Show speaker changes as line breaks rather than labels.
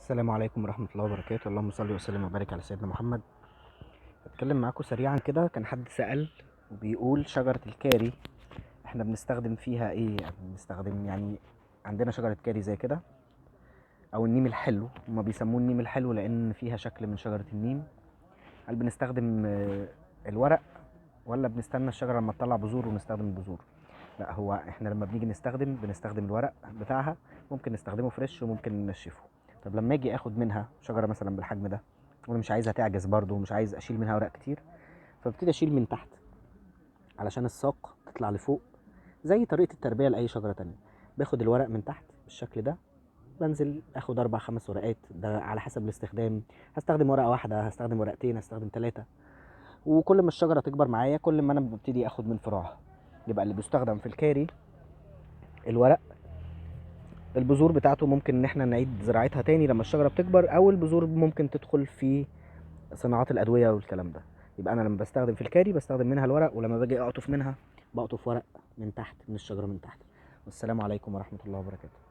السلام عليكم ورحمة الله وبركاته. اللهم صل وسلم وبارك على سيدنا محمد. هتكلم معاكم سريعا كده. كان حد سأل وبيقول شجرة الكاري احنا بنستخدم فيها ايه؟ يعني بنستخدم، يعني عندنا شجرة كاري زي كده، او النيم الحلو، هما بيسموه النيم الحلو لان فيها شكل من شجرة النيم. هل بنستخدم الورق ولا بنستنى الشجرة لما تطلع بذور ونستخدم البذور؟ لا، هو احنا لما بنيجي نستخدم بنستخدم الورق بتاعها، ممكن نستخدمه fresh وممكن ننشفه. طب لما اجي اخد منها شجرة مثلا بالحجم ده وانا مش عايزها تعجز برضو ومش عايز اشيل منها ورق كتير، فببتدي اشيل من تحت علشان الساق تطلع لفوق زي طريقة التربية لأي شجرة تانية. باخد الورق من تحت بالشكل ده، بنزل اخد 4-5 ورقات، ده على حسب الاستخدام. هستخدم ورقة واحدة، هستخدم ورقتين، هستخدم 3، وكل ما الشجرة تكبر معايا كل ما انا ببتدي اخد من فروعها. يبقى اللي بيستخدم في الكاري الورق، البذور بتاعته ممكن ان احنا نعيد زراعتها تاني لما الشجرة بتكبر، او البذور ممكن تدخل في صناعات الأدوية والكلام ده. يبقى انا لما بستخدم في الكاري بستخدم منها الورق، ولما باجي اقطف منها بقطف ورق من تحت، من الشجرة من تحت. والسلام عليكم ورحمة الله وبركاته.